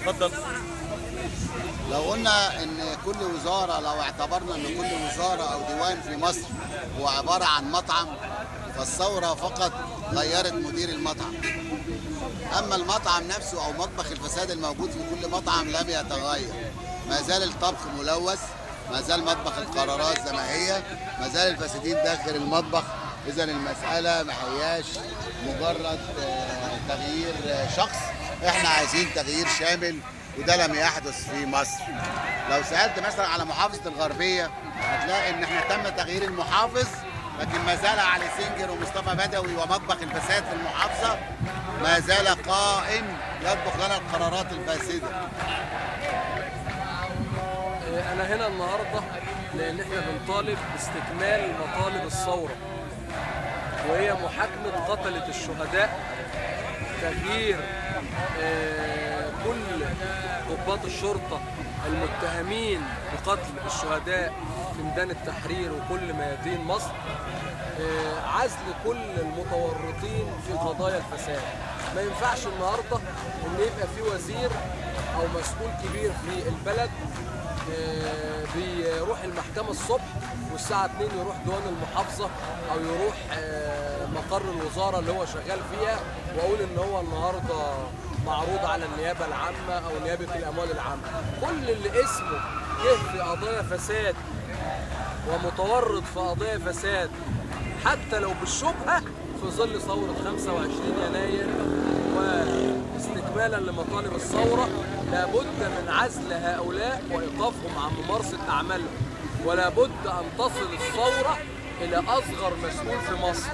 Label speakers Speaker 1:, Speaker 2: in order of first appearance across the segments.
Speaker 1: اتفضل.
Speaker 2: لو قلنا ان كل وزارة، لو اعتبرنا ان كل وزارة او ديوان في مصر هو عبارة عن مطعم، فالثوره فقط غيرت مدير المطعم، اما المطعم نفسه او مطبخ الفساد الموجود في كل مطعم لم يتغير. ما زال الطبخ ملوث، ما زال مطبخ القرارات زي ما هي، ما زال الفاسدين داخل المطبخ. اذا المسالة ما هياش مجرد تغيير شخص، احنا عايزين تغيير شامل، وده لم يحدث في مصر. لو سألت مثلا على محافظة الغربية هتلاقي ان احنا تم تغيير المحافظ، لكن ما زال علي سنجر ومصطفى بدوي ومطبخ الفساد في المحافظة ما زال قائم يطبخ لنا القرارات الفاسدة.
Speaker 3: أنا هنا النهاردة لأن احنا بنطالب باستكمال مطالب الثورة، وهي محاكمة قتلة الشهداء، تغيير كل ضباط الشرطة المتهمين بقتل الشهداء في ميدان التحرير وكل ميادين مصر، عزل كل المتورطين في قضايا الفساد. ما ينفعش النهارده ان يبقى في وزير او مسؤول كبير في البلد بيروح المحكمة الصبح والساعة 2 يروح ديوان المحافظة او يروح مقر الوزارة اللي هو شغال فيها، واقول ان هو النهارده معروض على النيابة العامة او نيابة الاموال العامة. كل اللي اسمه جه في قضايا فساد ومتورط في قضايا فساد حتى لو بالشبهة في ظل ثورة 25 يناير واستكمالا لمطالب الثورة، لابد من عزل هؤلاء وإيقافهم عن ممارسة أعمالهم، ولابد أن تصل الثورة إلى أصغر مسؤول في مصر.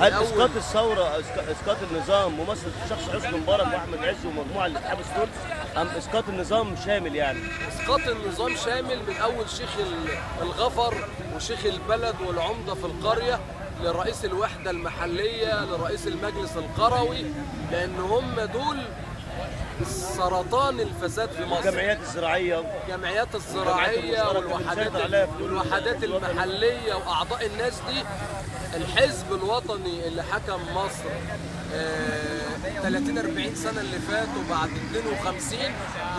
Speaker 1: هل اسقاط الثورة، اسقاط النظام ممثل شخص حسني مبارك واحمد عز ومجموعة اللي اتحبس دول، ام اسقاط النظام شامل؟ يعني
Speaker 3: اسقاط النظام شامل من اول شيخ الغفر وشيخ البلد والعمده في القرية لرئيس الوحدة المحلية لرئيس المجلس القروي، لان هم دول سرطان الفساد في مصر.
Speaker 1: الجمعيات الزراعية،
Speaker 3: الجمعيات الزراعية والوحدات المحلية واعضاء الناس دي. الحزب الوطني اللي حكم مصر 30-40 سنة اللي فاتوا بعد 52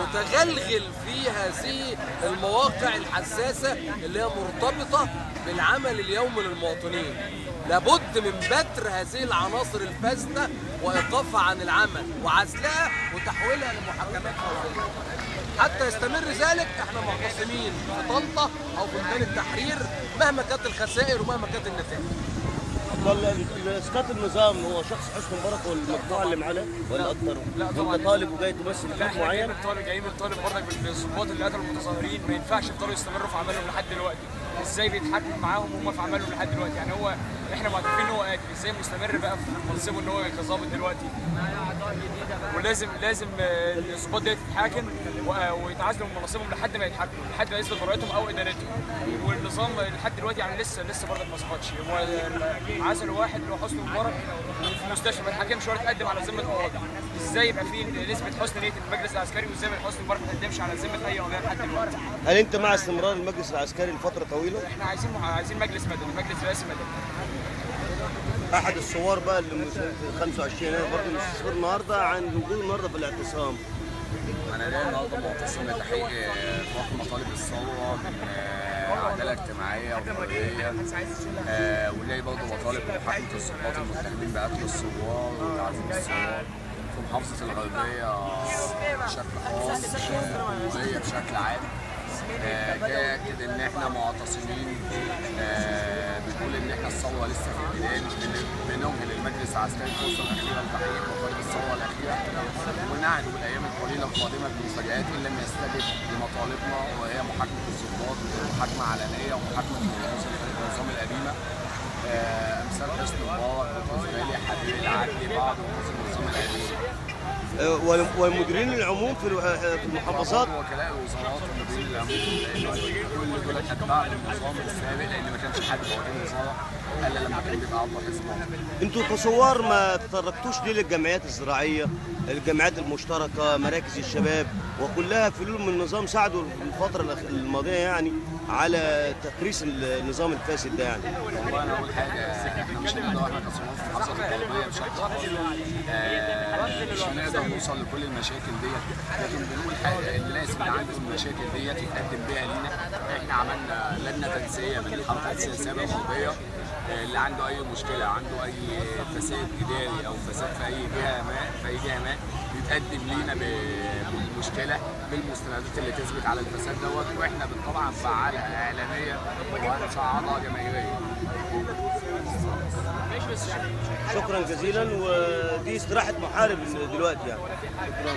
Speaker 3: متغلغل في هذه المواقع الحساسة اللي هي مرتبطة بالعمل اليومي للمواطنين. لابد من بتر هذه العناصر الفاسدة وإيقافها عن العمل وعزلها وتحويلها لمحاكمات فورية. حتى يستمر ذلك احنا معتصمين في طنطا او في ميدان التحرير مهما كانت الخسائر ومهما كانت النتائج.
Speaker 1: اسقاط النظام هو شخص حسني مبارك والمجموعة اللي معاه ولا اكثر؟
Speaker 4: لا طبعا.
Speaker 1: انت طالب وجاي تمثل فئة معين؟
Speaker 4: جايين بنطالب برضك بالظباط اللي قتلوا المتظاهرين، ما ينفعش يفضلوا يستمروا في عملهم لحد دلوقتي. ازاي بيتحاكم معاهم وهم في عملهم لحد دلوقتي؟ يعني هو احنا معترفين ان هو قاتل، ازاي مستمر بقى في منصبه ان هو كظابط دلوقتي؟ ولازم الظباط دي تتحاكم ويتعزلوا من مناصبهم لحد ما يتحاكموا، لحد ما يثبت براءتهم او ادانتهم. والنظام لحد دلوقتي يعني لسه برضك ما سقطش. هو عزلوا واحد اللي هو حسني مبارك في المستشفى ما اتحاكمش ولا اتقدم على ذمه قاضي. ازاي يبقى في نسبه حسن نيه المجلس العسكري وازاي حسني مبارك ما اتقدمش على ذمه اي قضية لحد دلوقتي؟
Speaker 1: هل انت مع استمرار المجلس العسكري لفترة طويلة؟
Speaker 4: احنا عايزين مجلس مدني، مجلس رئاسي مدني.
Speaker 1: احد الصور بقى اللي في 25 يناير برضه مستثمر النهارده عن وجود النهارده في الاعتصام.
Speaker 5: انا جاي النهارده معتصم لتحقيق مطالب الثورة من عدالة اجتماعية وحريه، وجاي برضه مطالب بمحاكمه الضباط المتهمين بقتل الثوار وتعذيب الثوار في محافظة الغربية بشكل خاص والجمهوريه بشكل عام. جاي اكد ان احنا معتصمين، بنقول ان احنا الثورة لسه في البداية، مش بنوجه للمجلس العسكري الفرصة الاخيرة لتحقيق مطالب الثورة الاخيرة، ونعد بالايام القليلة القادمة بمفاجات ان لم يستجب لمطالبنا، وهي محاكمة الضباط ومحاكمه علنية ومحاكمه النظام القديمة، امثال حسني مبارك، بطرس غالي، حبيب العدلي، بعض رموز النظام القديم.
Speaker 1: والمديرين العموم في المحافظات،
Speaker 5: وكلاء الوزارات ومديرين العموم، لان كل دول اتباع للنظام السابق، لان ما كانش حد بيواجه الوزارة الا لما كان بيبقى عنده حزب.
Speaker 1: انتوا كثوار ما تطرقتوش ليه للجمعيات الزراعية، الجمعيات المشتركة، مراكز الشباب، وكلها فلول من النظام ساعدوا الفترة الماضية يعني على تكريس النظام الفاسد ده يعني.
Speaker 5: والله انا اقول حاجة، احنا مش هنقدر احنا كثوار في محافظة الغربية بشكل خاص مش هنقدر نوصل لكل المشاكل ديت، لكن بنقول الناس اللي عنده المشاكل ديت يتقدم بيها لينا. احنا عملنا لجنة تنسيقيه من الحركات السياسية بالمنطقة، اللي عنده اي مشكلة، عنده اي فساد اداري او فساد في اي جهة ما، في اي جهة ما، يتقدم لينا بالمشكلة بالمستندات اللي تثبت على الفساد دوت، واحنا بالطبع هنفعلها اعلاميا وهنصعدها جماهيريا.
Speaker 1: شكرا جزيلا. ودي استراحة محارب دلوقتي يعني. شكرا.